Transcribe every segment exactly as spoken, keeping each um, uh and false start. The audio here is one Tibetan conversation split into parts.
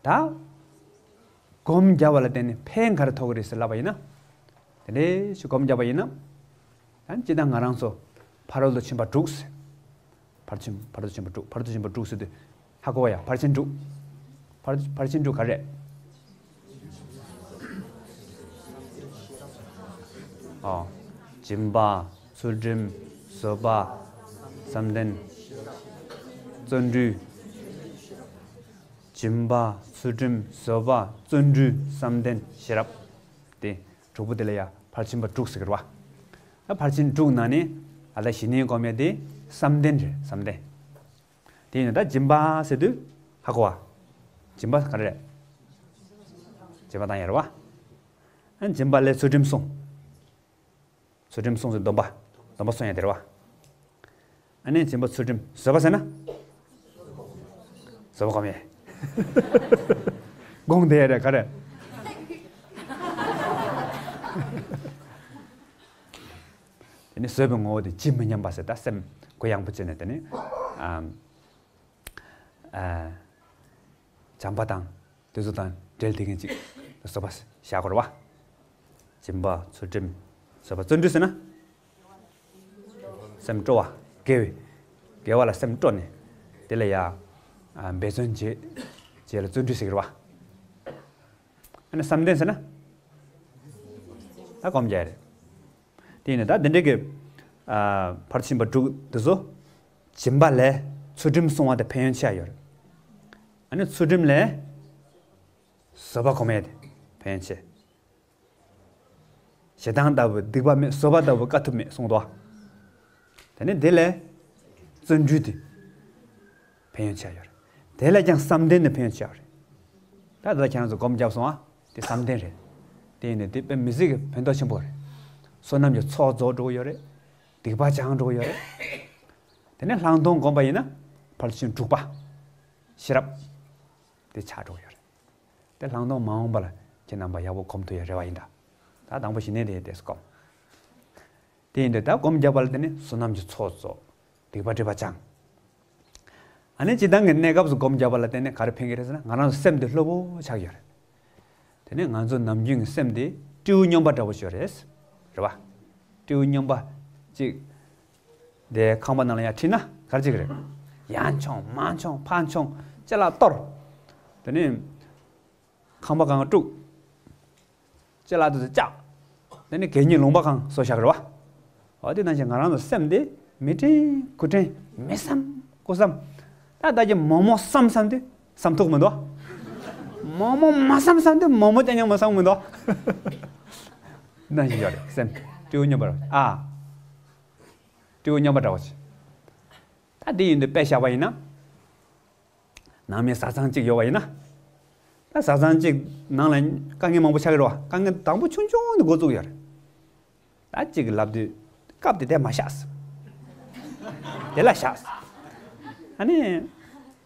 ད་སྒོམ་རྒྱབ་པ་ལ་བརྟེན་ནས་ཕན་ག་རེ་ཐོགས་ཀྱི་རེད་ཟེར་ལབ་པ་ཡིན་ན། དེ་འདྲའི་ཞིག་སྒོམ་རྒྱབ་པ་ཡིན་ན། ད་སྤྱིར་བཏང་ང་རང་ཚོ་ཕ་རོལ་ཏུ་ཕྱིན་པ་དྲུག་ཟེར། ཕར་ཕྱིན་ཕ་རོལ་ཏུ་ཕྱིན་པ་དྲུག་ཕ་རོལ་ཏུ་ཕྱིན་པ་དྲུག་ཟེར་དུས་ཧ་གོ་བ་ཡ། ཕར་ཕྱིན་དྲུག་ཕར་ཕར་ཕྱིན་དྲུག་ག་རེ་རེད། ཨོ། སྦྱིན་པ། ཚུལ་ཁྲིམས། བཟོད་པ། བསམ་གཏན། བརྩོན་འགྲུས། སྦྱིན་པ། ཚུལ་ཁྲིམས། བཟོད་པ། བརྩོན་འགྲུས། བསམ་གཏན། ཤེས་རབ། དེ་དྲུག་པོ་དེ་ལ་ཡ་ཕར་ཕྱིན་པ་དྲུག་ཟེར་གི་རེད་བ། ད་ཕར་ཕྱིན་དྲུག་ནང་ནས་ཨ་ད་གཞི་ནས་སྒོམ་ཡ་དེ་བསམ་གཏན་རེད། བསམ་གཏན། དེ་ཡིན་ན་ད་སྦྱིན་པ་ཟེར་དུས་ཧ་གོ་བ། སྦྱིན་པ་ག་རེ་རེད། སྦྱིན་པ་བཏང་ཡ་རེད་བ། ཨ་སྦྱིན་པ་ལས་ཚུལ་ཁྲིམས་སྲུང་། ཚུལ་ཁྲིམས་སྲུང་ཟེར་སྡོམ་པ། སྡོམ་པ་སྲུང་ཡ་དེ་རེད་བ། ཨ་ནི་སྦྱིན་པ་ཚུལ་ཁྲིམས། བཟོད་པ་ཟེར་ན། བཟོད་པ་སྒོམ་ཡས། དགོངས་དེ་རེད་ག་རེ། དེ་ནི་བཟོད་པའི་ངོ་བོ་དེ་ཇི་མི་སྙམ་པ་ཟེར། ད་སེམས་གུ་ཡངས་པོ་བྱས་ནས། དེ་ནི་ཨ་ཨ་བྱམས་པ་དང་དེ་ཚོ་དང་འབྲེལ་བསྡད་མཁན་ཅིག་བཟོད་པ་བཞག་དགོས་རེད་བ། སྦྱིན་པ། ཚུལ་ཁྲིམས། བཟོད་པ། བརྩོན་འགྲུས་ཟེར་ན། སེམས་སྤྲོ་བ། དགེ་བའི། དགེ་བ་ལ་སེམས་སྤྲོ་ནས། དེ་ལ་ཡ། ཨ་འབད་བརྩོན་བྱེད། བྱེད་ལ་བརྩོན་འགྲུས་ཟེར་གི་རེད་བ། ཨ་ནི་བསམ་གཏན་ཟེར་ན། ད་སྒོམ་རྒྱག་རེད། དེ་ཡིན་ན་ད་འདི་འདྲའི་གི། ཨ་ཕར་ཕྱིན་པ་དྲུག་འདི་ཚོ། སྦྱིན་པ་ལས་ཚུལ་ཁྲིམས་སྲུང་བ་དེ་ཕན་ཡོན་ཆེ་བ་ཡོད་རེད། ཨ་ནི་ཚུལ་ཁྲིམས་ལས། བཟོད་པ་སྒོམ་ཡས་དེ་ཕན་ཡོན་ཆེ། ཞེ་སྡང་ལྟ་བུ་སྡིག་པ་མེད། བཟོད་པ་ལྟ་བུ་དཀའ་ཐུབ་མེད་གསུངས་འདུག་བ། དེ་ནས་དེ་ལས་བརྩོན་འགྲུས་དེ་ཕན་ཡོན་ཆེ་བ་ཡོད་རེད། དེ་ལས་ཀྱང་བསམ་གཏན་དེ་ཕན་ཡོན་ཆེ་བ་རེད། ད་ལྟ་ཁྱེད་རང་ཚོ་སྒོམ་བརྒྱབ་སོང་ཨ། དེ་བསམ་གཏན་རེད། དེ་ཡིན་ནའི་དེ་དཔེ་མི་སྲིད་ཀྱི་ཕན་ཐོགས་ཆེན་པོ་རེད། བསོད་ནམས་ཀྱི་ཚོགས་རྫོགས་འགྲོ་གི་ཡོད་རེད། སྡིག་པ་བྱང་འགྲོ་གི་ཡོད་རེད། དེ་ནས་ལྷག་མཐོང་སྒོམ་པ་ཡིན་ན་ཕར་ཕྱིན་དྲུག་པ། ཤེས་རབ། དེ་ཆགས་འགྲོ་གི་ཡོད་རེད། དེ་ལྷག་མཐོང་མ་འོངས་པ་ལ་ཁྱེད་རྣམ་པ་ཡག་པོ་སྒོམ་ཐུབ་ཡ་རེ་བ་ཡིན་ད། ད་དང་པོ་གཞི་གནས་དེ་དེ་སྒོམ། དེ་ཡིན་དུས་ད་སྒོམ་བརྒྱབ་པ་ལ་བརྟེན་ནས་བསོད་ནམས་ཀྱི་ཚོགས་རྫོགས། སྡིག་པ་སྒྲིབ་པ་བྱང་། ཨ་ནི་སྤྱིར་བཏང་གི་གནས་སྐབས་སུ་སྒོམ་བརྒྱབ་པ་ལ་བརྟེན་ནས་ག་རེ་ཕན་གྱི་རེད་ཟེར་ན། ང་རང་ཚོ་སེམས་དེ་སློབ་པོ་ཆགས་ཡོད་རེད། དེ་ནས་ང་ཚོ་ནམ་རྒྱུན་གྱི་སེམས་དེ་སྤྲེའུ་སྨྱོན་པ་འདྲ་པོ་ཞིག་རེད། རེད་བ། སྤྲེའུ་སྨྱོན་པ་གཅིག་དེ་ཁང་པ་ནང་ལ་ཡར་ཁྲིད་ན་ག་རེ་བྱེད་ཀྱི་རེད། ཡར་མཆོང་མར་མཆོང་ཕར་མཆོང་ཅ་ལག་གཏོར། དེ་ནས་ཁང་པ་སྒང་དཀྲུགས། ཅ་ལག་དེ་ཚོ་བཅག་དེ་ནས་གད་སྙིགས་ལུང་པ་སྒང་བཟོ་བཞག་གི་རེད་བ། འོ་དེ་ནང་བཞིན་ང་རང་ཚོ་སེམས་དེ་མི་དྲན་དགུ་དྲན་མི་བསམ་དགུ་བསམ། ད་ལྟ་གི་མོག་མོག་བསམ་བསམ་དུས་བསམ་ཐུབ་མི་འདུག་མོག་མོག་མ་བསམ་བསམ་དུས་མོག་མོག་ཅང་ཅང་མ་བསམ་མི་འདུག་ནང་བཞིན་ཡོད་རེད་སེམས། སྤྲེའུ་སྨྱོན་པ་རེད་ཨ། སྤྲེའུ་སྨྱོན་པ་འདྲ་བོ་ཅིག་ད་དེ་ཡིན་དུས་དཔེ་བཞག་པ་ཡིན་ན། ནང་མི་བཟའ་ཚང་གཅིག་ཡོད་པ་ཡིན་ན། ད་བཟའ་ཚང་གཅིག་ནང་ལ་དཀའ་ངལ་མང་པོ་ཆགས་ཀྱི་རེད་བ། དཀའ་ངལ་དང་པོ་ཆུང་ཆུང་ནས་འགོ་བཙུགས་ཡོད་རེད། ད་གཅིག་གིས་ལབ་དུས་སྐབས་དེ་དེ་མ་བཞག་ཟེར། དེ་ལ་བཞག་ཟེར། ཨ་ནི།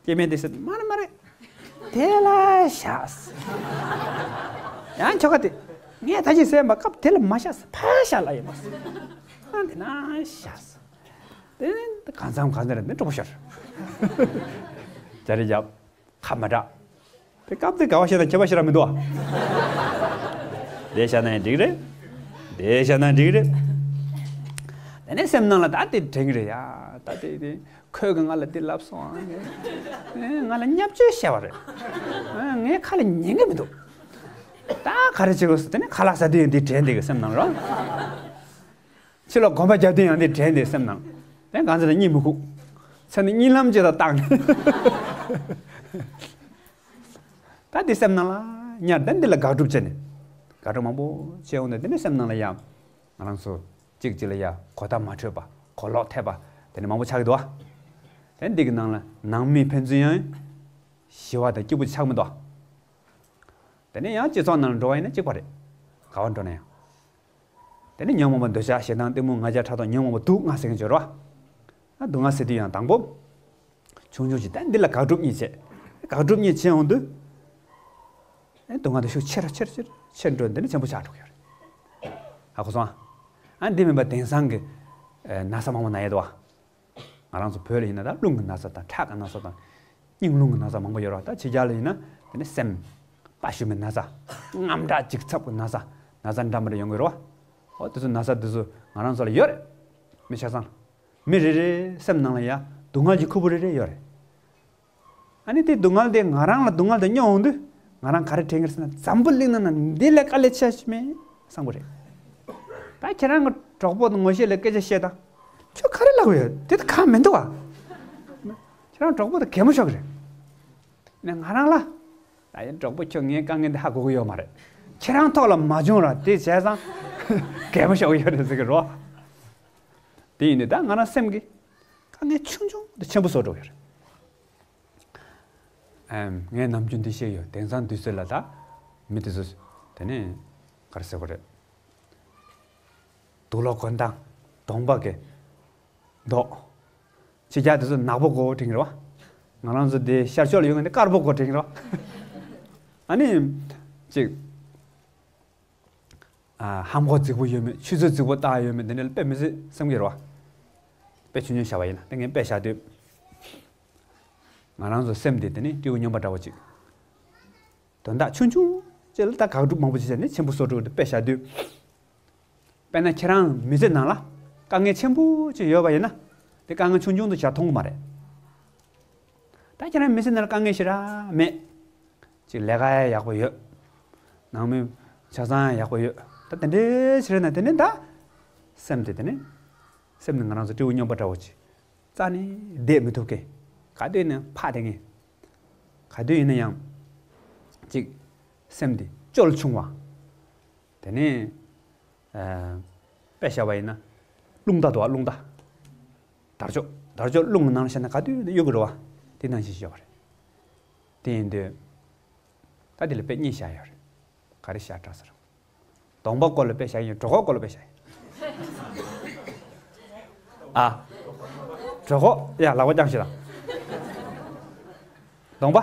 སྐྱེ་དམན་དེ་ཟེར་མ་རེད་མ་རེད། དེ་ལ་བཞག་ཟེར། ཡང་ཁྱོ་ག་དེ། ངས་ད་ཅི་ཟེར་མ་སྐབས་དེ་ལ་མ་བཞག་ཟེར་ཕར་བཞག་ལ་ཡིན་པ་ཟེར། ཨ་དེ་ན་བཞག་ཟེར། དེ་གང་འཚམ་གང་འཚམ་རེད་འདི་གྲོགས་པོ་ཤོར། ཅ་རི་རྒྱབ། ཁ་མ་གྲག་དེ་སྐབས་དེ་དགའ་བ་ཞེ་དང་ཁྱད་པར་ཞེ་དྲག་མི་འདུག་ཨ། དེ་བཞག་ན་ཡང་འགྲིག་རེད། དེ་བཞག་ན་འགྲིག་རེད། དེ་ནས་སེམས་ནང་ལ་ད་དེ་དྲན་གི་རེད་ཡ། ད་དེ་དེ་ཁོས་གི་ང་ལ་དེ་ལབ་སོང་ཨ། ང་ལ་བརྙས་བཅོས་བྱས་པ་རེད། ངས་ཁ་ལ་ཉན་གི་མི་འདུག་ད་ག་རེ་བྱེད་དགོས་སོ། དེ་ནས་ཁ་ལག་ཟ་དུས་ཡང་དེ་དྲན་དེ་གི་སེམས་ནང་ལ། ཕྱི་ལོགས་གོམ་པ་རྒྱག་དུས་ཡང་དེ་དྲན་དེ་སེམས་ནང་། དེ་གང་ཚེ་ལ་གཉིད་མི་ཁུག་ཚེ་ནི་གཉིད་ལམ་ཅིག་ལ་བཏང་ནས། ད་དེ་སེམས་ནང་ལ་ཉར་དེ་འདི་ལ་དགག་སྒྲུབ་བྱས་ནས། དགག་སྒྲུབ་མང་པོ་བྱས་འོང་དུས་དེ་ནས་སེམས་ནང་ལ་ཡང་། ང་རང་ཚོ་གཅིག་གཅིག་ལ་ཡང་གོ་བརྡ་མ་འཕྲོད་པ་གོ་ལོག་ཐེབས་པ་དེ་ནས་མང་པོ་ཆགས་ཀྱི་འདུག་བ། དེ་འདི་གི་ནང་ལ་ནང་མི་ཕན་ཚུན་ཡང་། ཞི་བ་དང་སྐྱིད་པོ་ཆགས་མི་འདུག་བ། དེ་ནས་ཡང་སྤྱི་ཚོགས་ནང་ལ་འགྲོ་བ་ཡིན་ན་གཅིག་པ་རེད། ག་བ་འགྲོ་ན་ཡང་། དེ་ནས་ཉོན་མོངས་པ་འདོད་ཆགས་ཞེ་སྡང་གཏི་མུག་ང་རྒྱལ་ཕྲག་དོག་ཉོན་མོངས་པ་དུག་ལྔ་ཟེར་མཁན་ཅིག་ཡོད་རེད་བ། ཨ་དུག་ལྔ་ཟེར་དུས་ཡང་དང་པོ། ཆུང་ཆུང་ཞིག་ད་འདི་ལ་དགག་སྒྲུབ་གཉིས་བྱས། དགག་སྒྲུབ་གཉིས་བྱས་འོང་དུས། ཨེ་དུག་ལྔ་དེ་ཤུགས་ཆེ་རུ་ཆེ་རུ་ཆེ་རུ་ཆེ་རུ་འགྲོ་འདི་ནས་ཆེན་པོ་ཆགས་འགྲོ་གི་ཡོད་རེད། ཧ་གོ་སོང་ཨ། ཨ་འདི་མིན་པ་དེང་སང་གི་ཨེ་ན་ཚ་མང་པོ་ན་ཡས་འདུག་བ། ང་རང་ཚོ་བོད་ལ་ཡིན་ན་ད་རླུང་གི་ན་ཚ་དང་ཁྲག་གི་ན་ཚ་དང་། སྙིང་རླུང་གི་ན་ཚ་མང་པོ་ཡོད་རེད་བ། ད་ཕྱི་རྒྱལ་ལ་ཡིན་ན་ དེ་ནི་སེམས་དཔའ་ཞུམ་པའི་ན་ཚ། དངངས་སྐྲག་འཇིགས་ཚབ་ཀྱི་ན་ཚ། ན་ཚ་འདྲ་མི་འདྲ་ཡོང་གི་རེད་བ། འོ་དེ་ཚོ་ན་ཚ་དེ་ཚོ་ང་རང་ཚོ་ལ་ཡོད་རེད། མི་ཆ་ཚང་ལ། མི་རེ་རེའི་སེམས་ནང་ལ་ཡ་སྡུག་བསྔལ་གྱི་ཁུར་པོ་རེ་རེ་ཡོད་རེད། ཨ་ནི་དེ་སྡུག་བསྔལ་དེ་ང་རང་ལ་སྡུག་བསྔལ་དེ་སྙོག་འོང་དུས་ང་རང་ག་རེ་དྲན་གྱི་རེད་ཟེར་ན། འཛམ་བུ་གླིང་ནང་ན་འདི་ལས་དཀའ་ལས་ཆེ་ཞིག་མེད་བསམ་གྱི་རེད། ད་ཁྱེད་རང་གི་གྲོགས་པོ་དང་ངོ་ཤེས་ལ་སྐད་ཆ་བཤད་དང་། ཁྱོད་ག་རེ་ལབ་ཡོད། དེ་ད་གང་མི་འདུག་ཨ། ཁྱེད་རང་གྲོགས་པོ་དང་གད་མོ་ཤོར་གྱི་རེད། ནས་ང་རང་ལ། ད་ཡིན་གྲོགས་པོ་ཁྱོད་ངའི་དཀའ་ངལ་འདི་ཧ་གོ་གི་ཡོད་མ་རེད། ཁྱེད་རང་ཐོག་ལ་མ་བྱུང་ར་དེ་བྱས་ཙང་གད་མོ་ཤོར་གི་ཡོད་རེད་ཟེར་གི་རོ། དེ་ཡིན་དུས་ད་ང་རང་སེམས་ཀྱི་དཀའ་ངལ་ཆུང་ཆུང་དེ་ཆེན་པོ་བཟོ་འགྲོ་གི་རེད། ཨེམ། ངས་ནམ་རྒྱུན་འདི་བཤད་ཡོད། དེང་སང་དུས་ཚོད་ལ་ད་མི་དེ་ཚོ་དེ་ནས་ག་རེ་ཟེར་དགོས་རེད། དུག་ལོག་གོན་སྟངས། གདོང་པ་གི་མདོག་ཕྱི་རྒྱལ་དེ་ཚོ་ནག་པོ་དགོས་དྲན་གྱི་རེད་བ། ང་རང་ཚོ་འདི་ཤར་ཕྱོགས་ལ་ཡོད་མཁན་དེ་དཀར་པོ་དགོས་དྲན་གྱི་རེད་བ། ཨ་ནི། ཅིག་ཨ། ཧམ་གོ་རྫིག་པོ་ཡོད་མེད། ཆུ་ཚོད་རྫིག་པོ་བཏགས་ཡོད་མེད། འདི་འདྲ་དཔེ་མི་སྲིད་བསམ་གྱི་རེད་བ། དཔེ་ཆུང་ཆུང་བཞག་པ་ཡིན་ན། དེ་ངས་དཔེ་བཞག་དུས། ང་རང་ཚོ་སེམས་འདི་དེ་ནི་སྤྲེའུ་སྨྱོན་པ་འདྲ་བོ་ཅིག་དོན་དག་ཆུང་ཆུང་ཅིག་ལ་ད་དགག་སྒྲུབ་མང་པོ་ཅིག་བྱས་ནས་ཆེན་པོ་བཟོ་འགྲོ་གི་འདུག་དཔེ་བཞག་དུས། དཔེར་ན་ཁྱེད་རང་མི་ཚེ་ནང་ལ་དཀའ་ངལ་ཆེན་པོ་ཅིག་ཡོད་པ་ཡིན་ན། དེ་དཀའ་ངལ་ཆུང་ཆུང་དུ་བྱ་མཐོང་གི་མ་རེད། ད་ཁྱེད་རང་མི་ཚེ་ནང་ལ་དཀའ་ངལ་ཞེ་དྲག་མེད། ཅིག་ལས་ཀ་ཡག་པོ་ཡོད། ནང་མི་ཆ་ཚང་ཡག་པོ་ཡོད། ད་དེ་འདྲའི་ཕྱིར་ན་དེ་ནི་ད། སེམས་དེ་དེ་ནི། སེམས་ནི་ང་རང་ཚོ་སྤྲེའུ་སྨྱོན་པ་འདྲ་བོ་ཅིག་རྩ་ནས་བསྡད་མི་ཐུབ་མཁན། ག་དུས་ཡིན་ན་ཕག་བསྡད་མཁན། ག་དུས་ཡིན་ན་ཡང་། ཅིག་སེམས་འདི་སྐྱོ་ཆུང་བ། དེ་ནས། ཨ། དཔེ་བཞག་པ་ཡིན་ན། རླུང་རྟ་འདུག་བ། རླུང་རྟ། དར་ལྕོག་དར་ལྕོག་རླུང་གི་ནང་ལ་བཞག་ན་ག་དུས་ཡིན་ན་གཡུག་གི་རེད་བ། དེ་ནང་བཞིན་ཤོག་རེད། དེ་ཡིན་དུས། ད་དེ་ལ་དཔེ་གཉིས་བཞག་ཡོད་རེད། ག་རེ་བཞག་དྲག་ཟེར། གདོང་པ་སྐོར་ལ་དཔེ་བཞག་ཡིན། གྲོད་ཁོག་སྐོར་ལ་དཔེ་བཞག་ཡིན། ཨ། གྲོད་ཁོག་ཡ། ལག་པ་བརྐྱངས་ཤིག་དང་། གདོང་པ།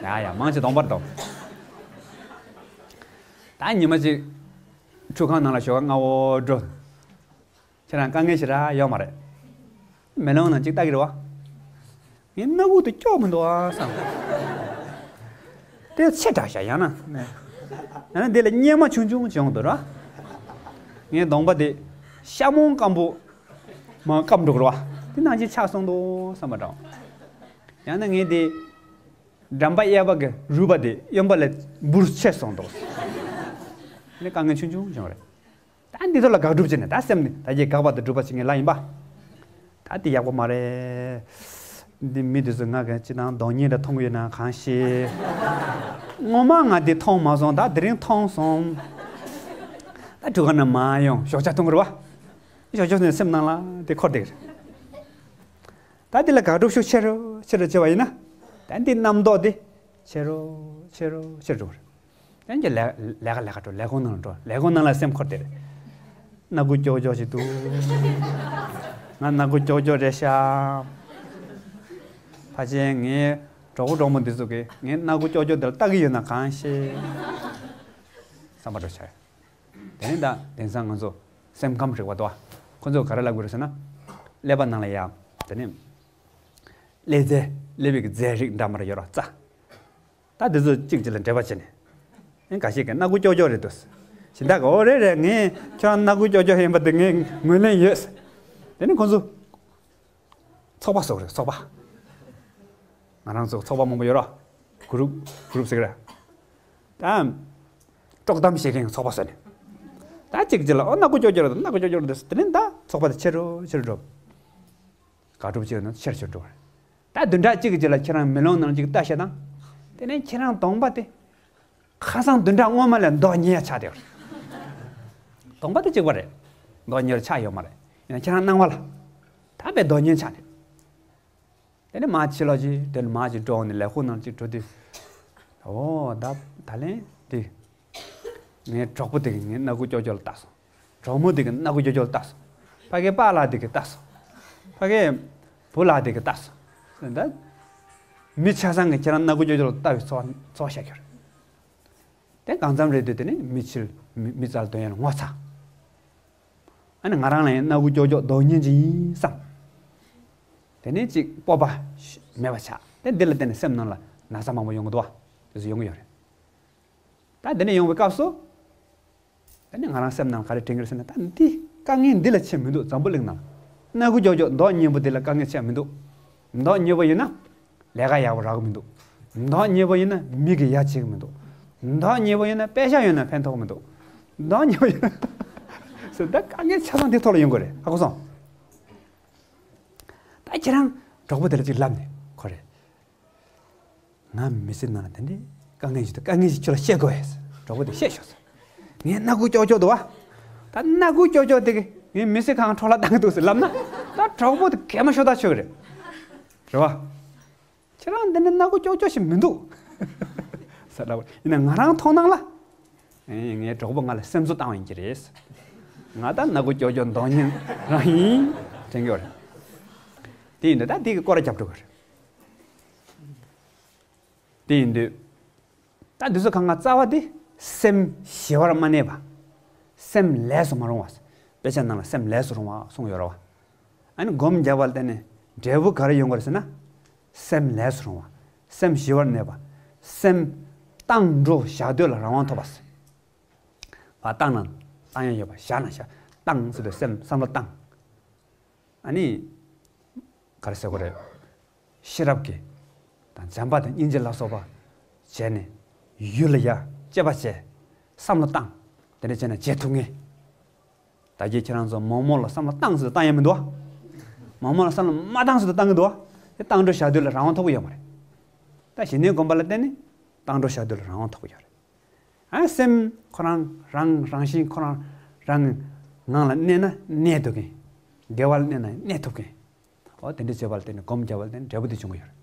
ཡ་ཡ། མང་ཆེ་གདོང་པར་གཏོང་། ད་ཉི་མ་གཅིག་ཁྲུས་ཁང་ནང་ལ་ཞོགས་ཀ་སྔ་བོ་འགྲོ། ཁྱེད་རང་དཀའ་ངལ་ཞེ་དྲག་ཡོད་མ་རེད། མེ་ལོང་ནང་གཅིག་ལྟ་གི་རེད་བ། ངའི་སྣ་ཁུག་དེ་སྐྱོ་མི་འདུག་ཨ་བསམ། དེ་ཆེ་དྲགས་ཤག་ཡང་ན། ཡང་ན་འདི་ལ་གཉེར་མ་ཆུང་ཆུང་བྱུང་འདུག་ར། ངའི་གདོང་པ་དེ་ཤ་མོང་སྐམ་པོ་མ་སྐམ་འགྲོ་གི་རེད་བ། དེ་ནང་བཞིན་ཆགས་སོང་འདུག་བསམ་པ་འདྲ། ཡང་ན་ངའི་དེ་འགྲམ་པ་གཡས་པ་གི་རུས་པ་དེ་གཡོན་པ་ལས་འབུར་ཆེ་སོང་འདུག་ནི་དཀའ་ངལ་ཆུང་ཆུང་བྱུང་རེད། ད་འདི་ཚོ་ལ་དགག་སྒྲུབ་བྱས་ནས། ད་སེམས་ནི་ད་གྱེས་དགག་པ་དང་སྒྲུབ་པ་བྱེད་མཁན་ལ་ཡིན་པ། ད་འདི་ཡག་པོ་མ་རེད། འདི་མི་འདི་ཚོ་ང་གི་ཅི་དང་གདོང་བརྙན་འདྲ་མཐོང་གི་ཡོད་ན་གང་ཤེས། ངོ་མ་ང་འདི་མཐོང་མ་སོང་། ད་དེ་རིང་མཐོང་སོང་། ད་ཁྲུས་ཁང་ནས་མར་ཡོང་ཞོགས་ཇ་འཐུང་གི་རེད་བ། ཞོགས་ཇ་ནས་སེམས་ནང་ལ་དེ་འཁོར་བསྡད་ཀྱི་རེད། ད་འདི་ལ་དགག་སྒྲུབ་ཤུགས་ཆེ་རུ་ཆེ་རུ་བྱས་པ་ཡིན་ན། ད་འདི་རྣམ་རྟོག་འདི་ཆེ་རུ་ཆེ་རུ་ཆེ་རུ་འགྲོ་གི་རེད། ཡང་ཀྱི་ལས་ལས་ཀ་ལས་ཀ་འགྲོ། ལས་ཁུངས་ནང་ལ་འགྲོ། ལས་ཁུངས་ནང་ལ་སེམས་འཁོར་དེ་རེད། སྣ་ཁུག་ཀྱོག་ཀྱོག་ཞིག་འདུག་ང་སྣ་ཁུག་ཀྱོག་ཀྱོག་རེད་ཤག་ཕལ་ཆེར་ངའི་གྲོགས་པོ་གྲོགས་མོ་འདི་ཚོ་གིས་ངའི་སྣ་ཁུག་ཀྱོག་ཀྱོག་འདི་ལ་ལྟ་གི་ཡོད་ན་གང་ཤེས། བསམ་པ་འགྲོ་ཆགས། དེ་ནས་ད་དེང་སང་ང་ཚོ་སེམས་ཁམས་རིག་པ་འདུག་བ། ཁོ་ཚོས་ག་རེ་ལབ་དགོས་རེད་ཟེར་ན། ཀླད་པ་ནང་ལ་ཡ། དེ་ནས་ཀླད་རྫས། ཀླད་པའི་རྫས་རིགས་འདྲ་མར་ཡོད་ར་རྩ། ད་འདི་ཚོ་གཅིག་གཅིག་ལ་འབྲེལ་བ་བྱས་ནས། ཨེ་འགའ་ཤས་ཀྱིས་སྣ་ཁུག་ཀྱོག་ཀྱོག་རེད་འདུག་གཞན་དག་གིས་འོ་རེད་རེད། ངས་ཁྱོད་རང་སྣ་ཁུག་ཀྱོག་ཀྱོག་ཡིན་པ་དེ་ངས་ངོས་ལེན་ཡོད། དེ་ནས་ཁོ་ཚོ་ཚོགས་པ་བཟོ་གི་རེད། ཚོགས་པ། ང་རང་ཚོ་ཚོགས་པ་མང་པོ་ཡོད་ར། གུ་རུབ་གུ་རུབ་ཟེར་གི་རེད། ད་དཀྲོག་གཏམ་བཤད་མཁན་ཚོགས་པ་བཟོས་ནས། ད་གཅིག་གཅིག་ལ་འོ་སྣ་ཁུག་ཀྱོག་ཀྱོག་རེད་འདུག་སྣ་ཁུག་ཀྱོག་ཀྱོག་རེད་འདུག་དེ་ནས་ད་ཚོགས་པ་དེ་ཆེ་རུ་ཆེ་རུ་འགྲོ། དགག་སྒྲུབ་བྱས་ན་ཆེར་ཆེར་འགྲོ་བ་རེད། ད་བདུན་ཕྲག་གཅིག་གི་རྗེས་ལ་ཁྱེད་རང་མེ་ལོང་ནང་གཅིག་ལྟ་ཤེས་དང་། དེ་ནས་ཁྱེད་རང་གདོང་པ་དེ། ཁ་སང་བདུན་ཕྲག་སྔོན་མ་ལས་མདོག་ཉེས་ཆགས་བསྡད་ཡོད་རེད། གདོང་པ་དེ་གཅིག་པ་རེད། མདོག་ཉེས་ཆགས་ཡོད་མ་རེད། ཡིན་ན་ཁྱེད་རང་སྣང་བ་ལ། ད་དཔེ་མདོག་ཉེས་ཆགས་ནས། དེ་ནས་མར་ཕྱི་ལོགས་ཅིག་དེ་ནས་མར་ཅིག་འགྲོ་ནས་ལས་ཁུངས་ནང་ཅིག་འགྲོ་དུས། འོ་ད་ད་ལན་དེ། ངའི་གྲོགས་པོ་དེ་གིས་ངའི་སྣ་ཁུག་ཀྱོག་ཀྱོག་ལ་ལྟ་སོང་། གྲོགས་མོ་དེ་གིས་སྣ་ཁུག་ཀྱོག་ཀྱོག་ལ་ལྟ་སོང་། ཕ་གིའི་པཱ་ལགས་དེ་གིས་ལྟ་སོང་། ཕ་གིའི་བུ་ལགས་དེ་གིས་ལྟ་སོང་། ད་མི་ཆ་ཚང་གིས་ཁྱེད་རང་སྣ་ཁུག་ཀྱོག་ཀྱོག་ལ་ལྟ་བའི་ཚོར་བ་ཚོར་བ་ཤར་གྱི་རེད། དེ་གང་འཚམ་རེད་དུས་དེ་ནས་མི་ཕྱིར་མི་མི་རྩ་ལ་དོན་ཡོད་ལ་ངོ་ཚ། ཨ་ནི་ང་རང་ལ་ཡང་སྣ་ཁུག་ཀྱོག་ཀྱོག་མདོག་ཉེས་ཅིག་ཡིན་བསམ། དེ་ནས་ཅིག་སྤོབས་པ་མེད་པ་ཆགས། དེ་འདི་ལ་བརྟེན་ནས་སེམས་ནང་ལ་ ན་ཚ་མང་པོ་ཡོང་གི་འདུག་བ། དེ་ཚོ་ཡོང་གི་ཡོད་རེད། ད་འདི་ནས་ཡོང་བའི་སྐབས་སུ། ད་ནི་ང་རང་སེམས་ནང་ག་རེ་དྲན་གྱི་རེད་ཟེར་ན། ད་འདི་དཀའ་ངལ་འདི་ལས་ཆེ་མི་འདུག་འཛམ་བུ་གླིང་ནང་ལ། སྣ་ཁུག་ཀྱོག་ཀྱོག་མདོག་ཉེས་པོ་འདི་ལས་དཀའ་ངལ་ཆེ་མི་འདུག་མདོག་ཉེས་པོ་ཡིན་ན་ལས་ཀ་ཡག་པོ་རག་གི་མི་འདུག་མདོག་ཉེས་པོ་ཡིན་ན་མི་གིས་ཡ་བྱེད་ཀྱི་མི་འདུག་མདོག་ཉེས་པོ་ཡིན་ན་པེ་ཤག་ཡོད་ན་ཕན་ཐོགས་མི་འདུག་མདོག་ཉེས་པོ་ཡིན་ན། ཟེར། ད་དཀའ་ངལ་ཆ་ཚང་འདི་ཐོག་ལ་ཡོང་གི་རེད། ཧ་གོ་སོང་། ད་ཁྱེད་རང་གྲོགས་པོ་དེ་ལ་ཅིག་ལབ་ནས། ཁོ་རེ། ང་མི་ཚེ་ནང་ལ་དེ་འདྲའི་དཀའ་ངལ་ཞིག་འདུག་དཀའ་ངལ་ཞིག་ཁྱོད་ལ་བཤད་དགོས་ཡས། གྲོགས་པོ་དེ་བཤད་ཤོག་ཟེར། ངས་སྣ་ཁུག་ཀྱོག་ཀྱོག་འདུག་བ། ད་སྣ་ཁུག་ཀྱོག་ཀྱོག་དེ་གིས་ངའི་མི་ཚེ་གང་འཕྲོ་བརླག་བཏང་གི་འདུག་ཟེར་ལབ་ན། ད་གྲོགས་པོ་དེ་གད་མོ་ཤོར་ཐག་ཆོད་གི་རེད། རེད་བ། ཁྱེད་རང་འདི་འདྲ་སྣ་ཁུག་ཀྱོག་ཀྱོག་ཞིག་མི་འདུག་ཟེར་ལབ། ཡིན་ན་ང་རང་མཐོང་སྣང་ལ། ཨེ། ངའི་གྲོགས་པོ་ང་ལ་སེམས་གསོ་བཏང་བ་ཡིན་གྱི་རེད། ང་ད་སྣ་ཁུག་ཀྱོག་ཀྱོག་མདོག་ཉེས་རང་ཡིན་དྲན་གྱི་ཡོད་རེད། དེ་ཡིན་དུས་ད་དེ་གི་སྐོར་ར་རྒྱབ་འགྲོ་གི་རེད། དེ་ཡིན་དུས། ད་འདི་ཚོ་གང་ག་རྩ་བ་དེ་སེམས་ཞི་བར་མ་གནས་པ། སེམས་ལས་སུ་མ་རུང་བ། དཔེ་ཆ་ནང་ལ་སེམས་ལས་སུ་རུང་བ་གསུངས་ཡོད་རེད་བ། ཨ་ནི་སྒོམ་རྒྱབ་པ་ལ་བརྟེན་ནས་འབྲས་བུ་ག་རེ་ཡོང་གི་རེད་ཟེར་ན། སེམས་ལས་སུ་རུང་བ། སེམས་ཞི་བར་གནས་པ། སེམས་བཏང་འགྲོ་བཞག་སྡོད་ལ་རང་དབང་ཐོབ་པ་ཟེར། བ། བཏང་ན་བཏང་ཡ་ཡོད་པ། བཞག་ན་བཞག་བཏང་ཟེར་དུས་སེམས་བསམ་བློ་བཏང་། ཨ་ནི། ག་རེ་ཟེར་དགོས་རེད། ཤེས་རབ་ཀྱིས་དང་བྱམས་པ་དང་སྙིང་རྗེ་ལ་སོགས་པ་བྱས་ནས། ཡུལ་ལ་ཡ་དཔྱད་པ་བྱས། བསམ་བློ་བཏང་། དེ་འདྲ་བྱས་ན་བྱེད་ཐུབ་ངེས། ད་གིན་ཁྱེད་རང་ཚོ་མོག་མོག་ལ་བསམ་བློ་བཏང་ཟེར་བཏང་ཡ་མི་འདུག་བ། མོག་མོག་ལ་བསམ་བློ་མ་བཏང་ཟེར་བཏང་གི་འདུག་བ། དེ་བཏང་འགྲོ་བཞག་སྡོད་ལ་རང་དབང་ཐོབ་ཀྱི་ཡོད་མ་རེད། ད་ཞི་གནས་སྒོམ་པ་ལ་བརྟེན་ནས་བཏང་འགྲོ་བཞག་སྡོད་ལ་རང་དབང་ཐོབ་ཀྱི་ཡོད་རེད། ཨ། སེམས་ཁོ་རང་རང་རང་བཞིན་ཁོ་རང་རང་ངང་ལ་གནས་ན་གནས་ཐུབ་མཁན། བདེ་བ་ལ་གནས་ན་གནས་ཐུབ་མཁན། འོ། དེ་འདྲ་བྱེད་པ་ལ་བརྟེན་ནས། སྒོམ་རྒྱབ་པ་ལ་བརྟེན་ནས་འབྲས་བུ་དེ་འབྱུང་གི་ཡོད་